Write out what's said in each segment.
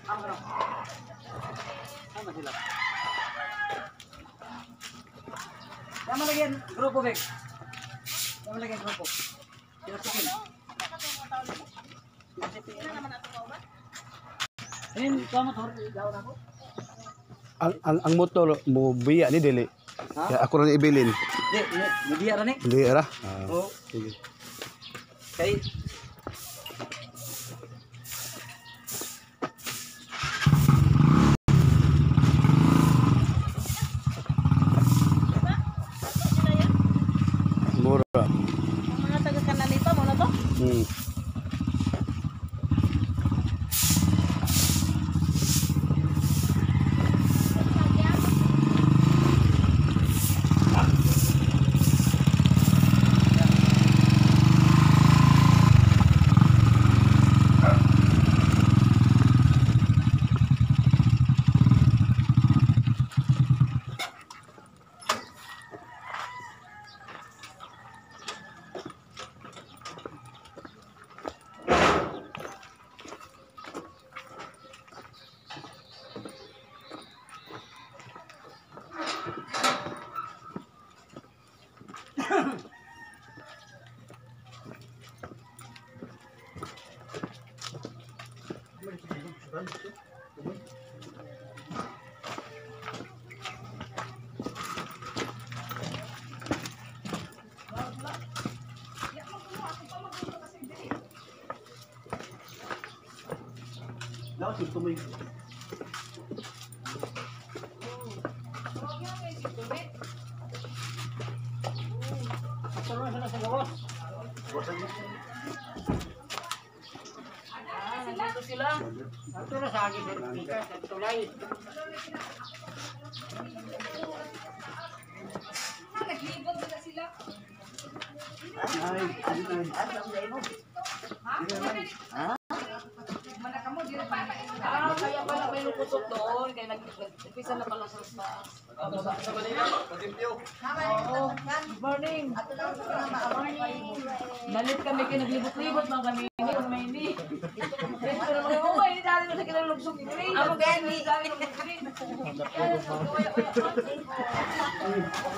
Tama sila. Tama lagi ang grupo, Bek. Tama lagi ang grupo. Sila sikin. Ayun, ikaw motor, ikaw na ako. Ang motor mo biya ni dili. Ha? Ya, ako ra ni ibilin. Di, mubiya ra ni. Dili ra. Oo. Sige. Kay Mura. Mga taga Kanalipa mo na to? Hmm. Nandito sila. Ato na sa agi sa tulay. Naglibot na sila. Ah, kaya pala may lukusot doon. Kaya nag-umpisa na pala sa taas. Good morning. Nalit kami kaya naglibot-libot mga kami. Hindi ko may hindi. Pero naman mo ba, hindi dali mo sa kinalulugsog. Ako gani.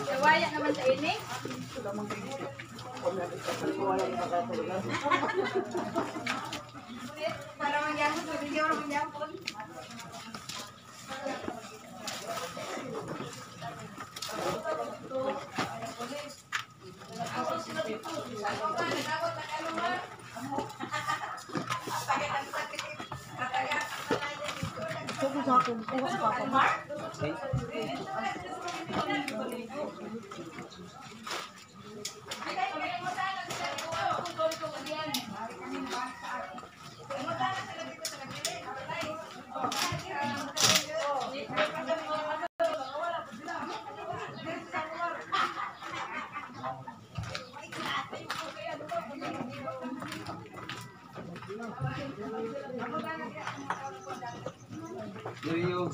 Kawaya naman sa ini. Para mangyapon, sabi niya, para mangyapon. Yo.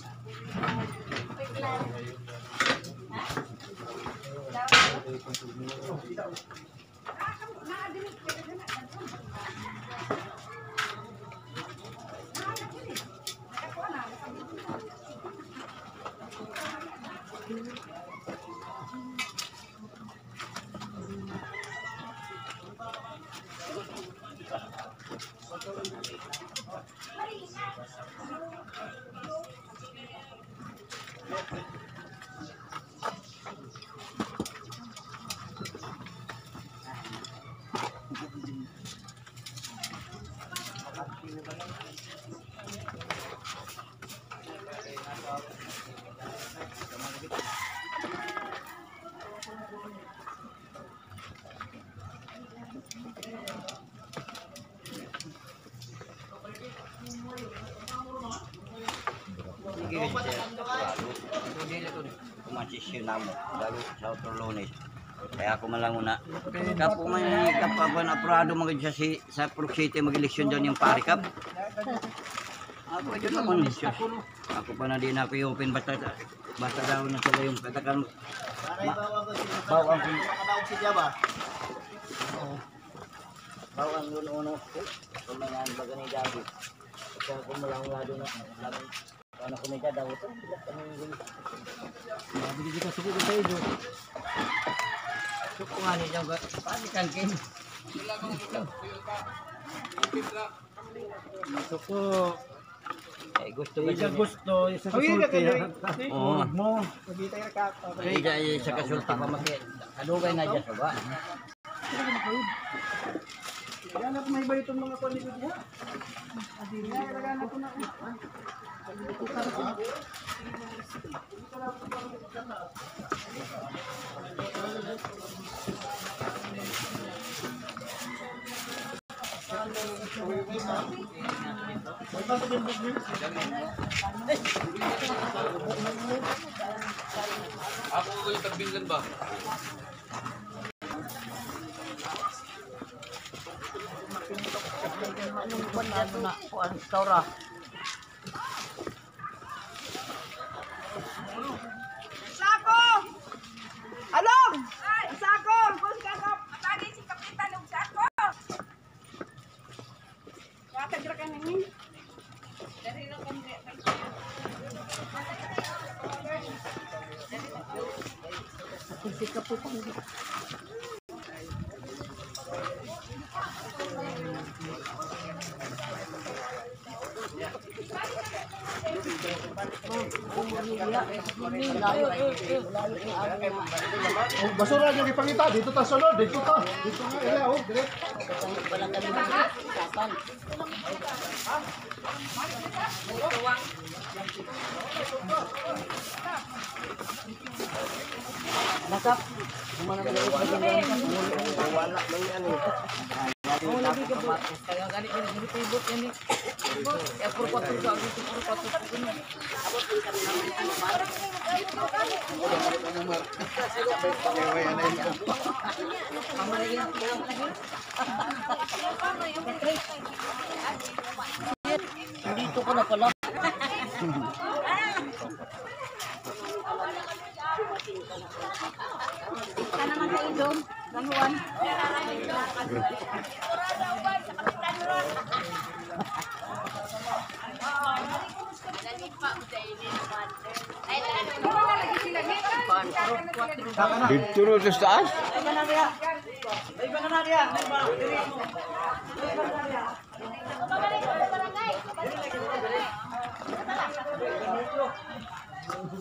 Namo sa Otro Lunes. Kaya ako man lang una. Kapo man kapaban aprado magid siya si sa Prok City mag-eleksyon doon yung pare kap. Ako ito naman siya. Ako pa na din ako i-open basta basta daw na sila yung katakan. Bawang. Bawang yun uno. Kumangan baga ni David. Suko nga niya ba? Panikan kin. Suko. Eh gusto ba Isa siya? gusto, isa kasulti. Oo. Mo. Isa isa kasulti pa maki. Kadugay na dyan ba? Ako ko yung tagbinggan ba? Sako! Along! Sako! Kung ka matagi si Kapitan og sako! Watagra ka namin. Oh, basura nyo ipangita dito ta sulod, dito ta. Dito nga ila oh, dire. Kaya gani kini gilibot yan eh. Kaya puro kwatro sa agito, puro kwatro sa kuno. Dito ko na pala. Ka naman sa idom, San Juan. Dito ro sa taas.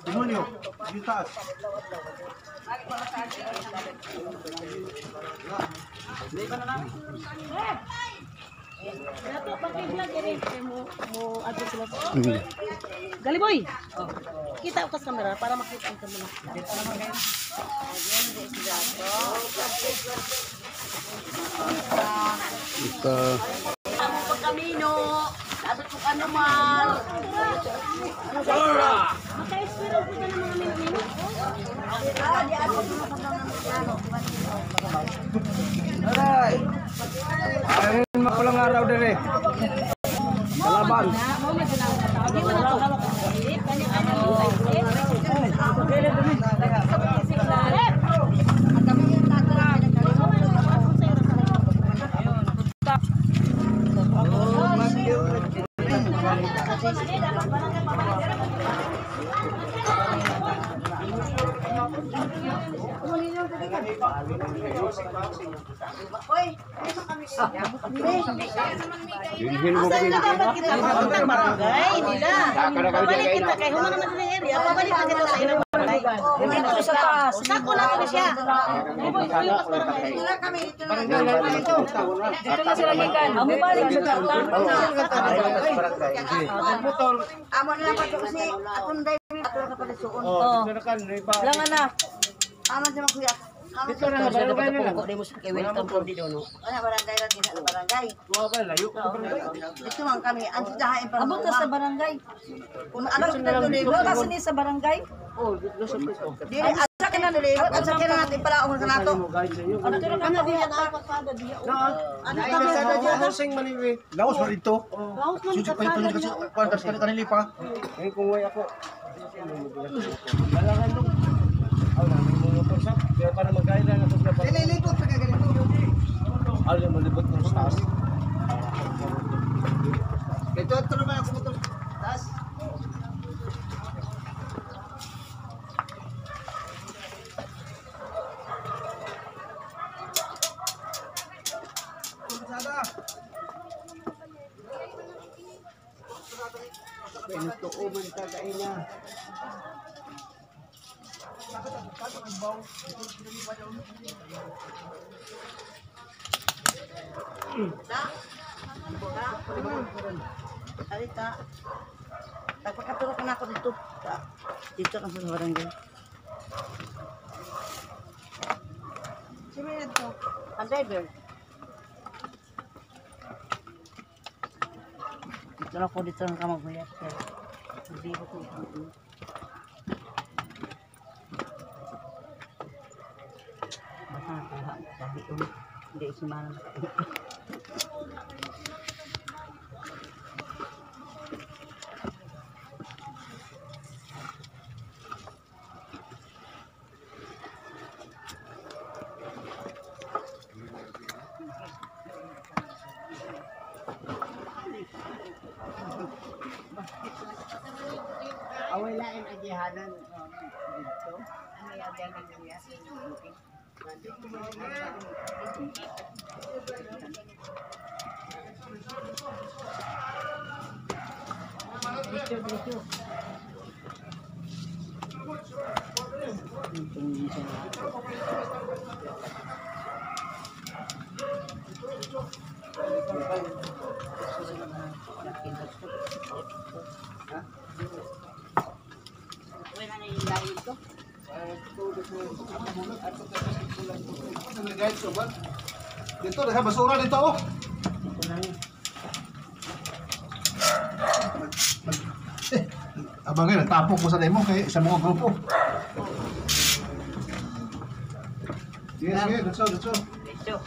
Demonyo, dito taas. Gali boy. Kita ko sa camera para makita ang camera. Ito. Ang pagkamino, sabi ko ano man. Maka-espero ko ng mga mino-mino. Aray. Ayun mapulang araw dire. Kalaban. Dinhin mo Asa na dapat kita papuntang barangay nila. Pabalik kita kay human naman sa area, pabalik na kita sa ilang barangay. Dito sa taas. Sako na to siya. Boy, tuyo kas barangay. Dito na sila gikan. Amo balik sa Amo na lang patusi, atong dahil atong kapalisuon. Oh, dito na kan, riba. Lang na. Amo sa mga kuya. Dito na nga barangay na lang. Wala barangay ra din sa barangay. Wa ba layo ka barangay. Dito man kami, ang dahain para Abot sa barangay. Kung ano kita tulibot, Asa ni sa barangay? Oh, dito sa dito. dili asa ka na nalibot, asa ka na natin palaong sa nato. Guide sa inyo. Ano to na diya na Ano ka housing man ni. Laos pa dito. Laos man Susi pa ito kasi kuan kasi kanili pa. Ngayon kung way ako. Lalangan dong. Aw na may motor sa. Kaya para mag-guide lang ako sa barangay. Nililibot pa ka ganito. Aw, malibot ng taas. Ito naman ako motor. Taas. Alita. Pagpakaturo ka na ako dito. Dito ka sa barangay. Sino yan to? Ang driver. Dito na ako, dito na ka magbuyat. Hindi ko ko. Basta nakuha. Sabi ko, hindi sumana. Awalain agihanan dito. May agihanan niya. Dito. Dito, dahil basura dito oh. Abang ngayon, nagtapok ko sa demo kay sa mga grupo. Sige, sige, let's go, let's go. Dito.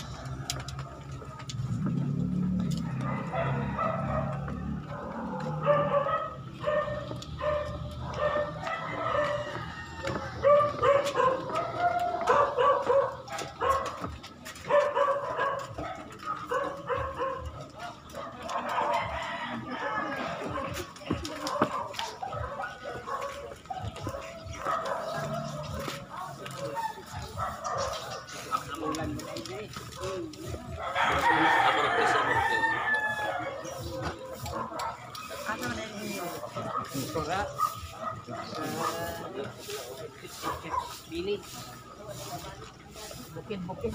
Bukid-bukid.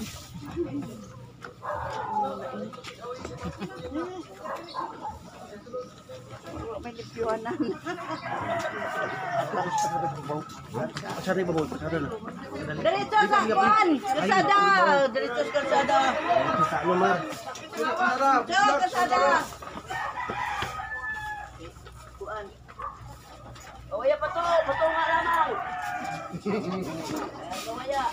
May libyuanan. Pasara ba mo? Pasara na. Diretso sa kwan! Kalsada! Diretso sa kalsada! Sa ano ma? Diretso sa kalsada! Kuan. O, iya pato! Pato nga lamang! Ayan, kumaya.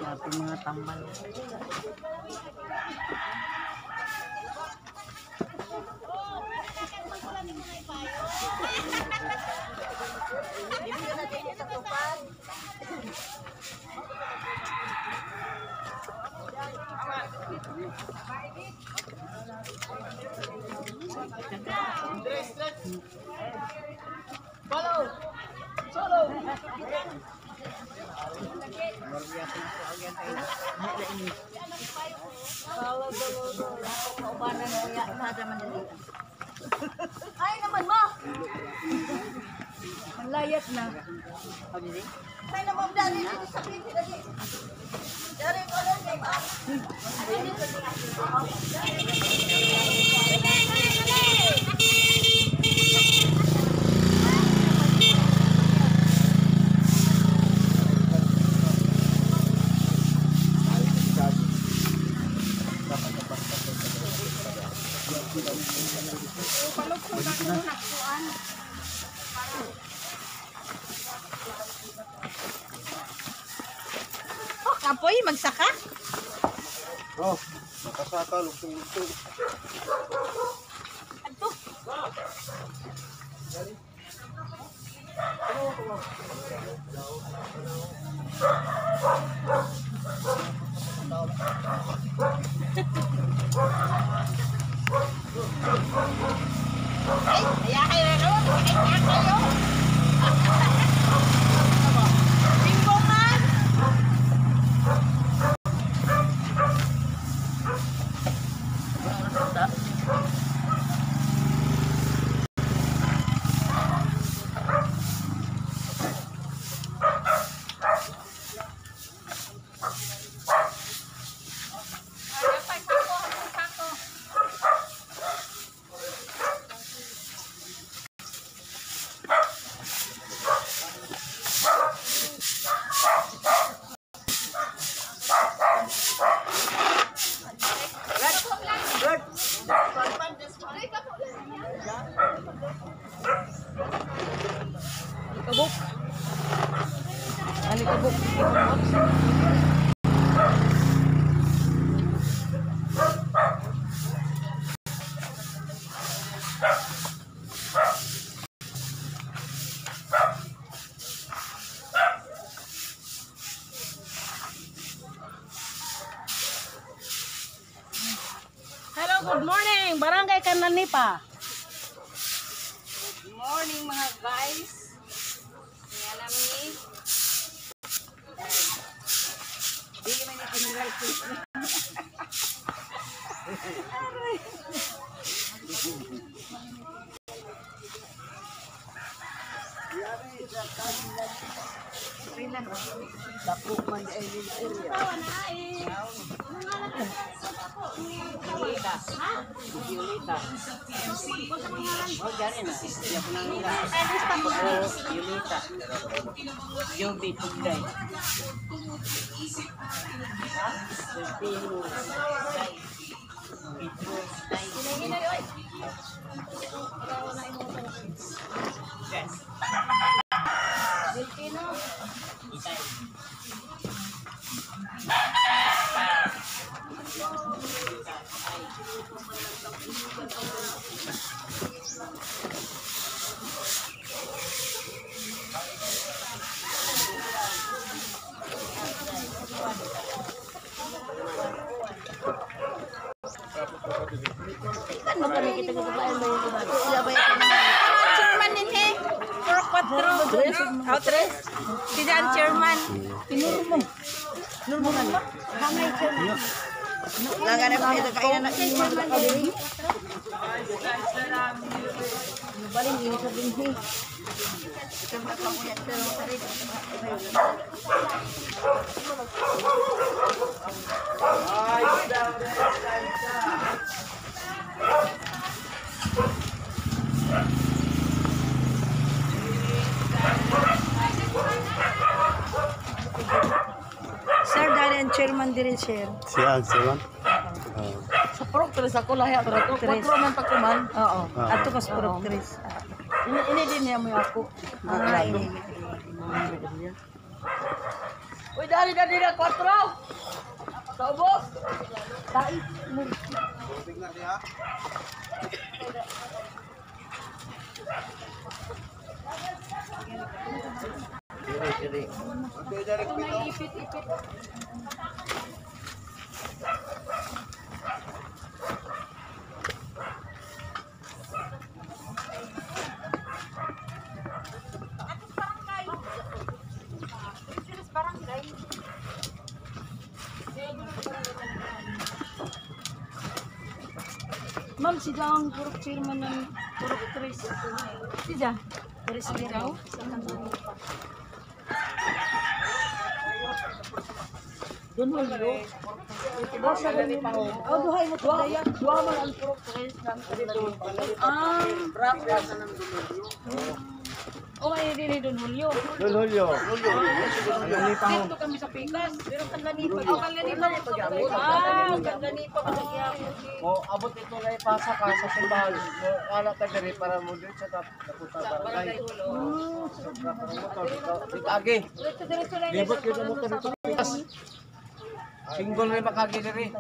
Grabe mga tambal. Ay naman mo! Manlayas na. Ay naman, dali dito sa pinti dali. Dari ko lang kay ba? Oh, kapoy, magsaka? Oh, nakasaka lugtong-lugtong. Adto. Ay, ayahay na kayo. Ay, kayo. Bingo man. Alikabok. Alikabok. Hello, good morning. Barangay Cananipa. Good morning mga guys. Alam ni. Dili man ni General Chris. Violeta. Violeta. Oh, gani na. Siya po nang nila. Oh, Violeta. Joby Tugday. Delfino. Tay. Pedro. Tay. Yes. Delfino. Itay. Chairman din he. Puro kwatro. Oh, tres. Si Dan chairman. Sir, dahil ang chairman din sir. Siya, siya man. Sa Purok tres ako lahi ako. Tres. Kwatro man pagkuman. Oo. Ah. Ato kas purok tres. Ini ini din niya mo ako. Ah, ini. Uy, dali dali na kwatro. Sa ubos. Tai. Ma'am, si Jang, purok chairman ng purok tres. Si Ja. Tres din. Sa Cananipa. Oh, duhay mo to. Dua man ang purok tres ng dito. Ah, O ay dili Don Julio. Don Julio. Dito kami sa Pikas. Pero kanlani pa. Oh, kanlani pa. Ah, kanlani pa pagyapon. O abot ito na ipasa ka sa simbahan. Mo ala ta diri para mo dito sa Dakuta barangay. Sobra para motor dito. Dito agi. Diretso diretso lang. Libot gyud ang motor dito. Single rin makagi diri.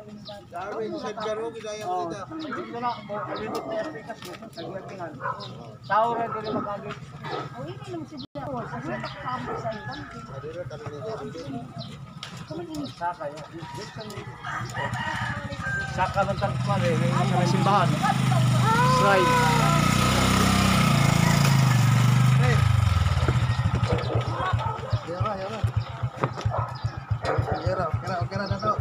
Oh, dito na mo libot na yung pikas mo. Naglatingan. Tao ra diri makagi. Saka yun. Saka man tang kwan eh, sa may simbahan. Shrine. Yara, yara. Yara, okay na, okay na, dato.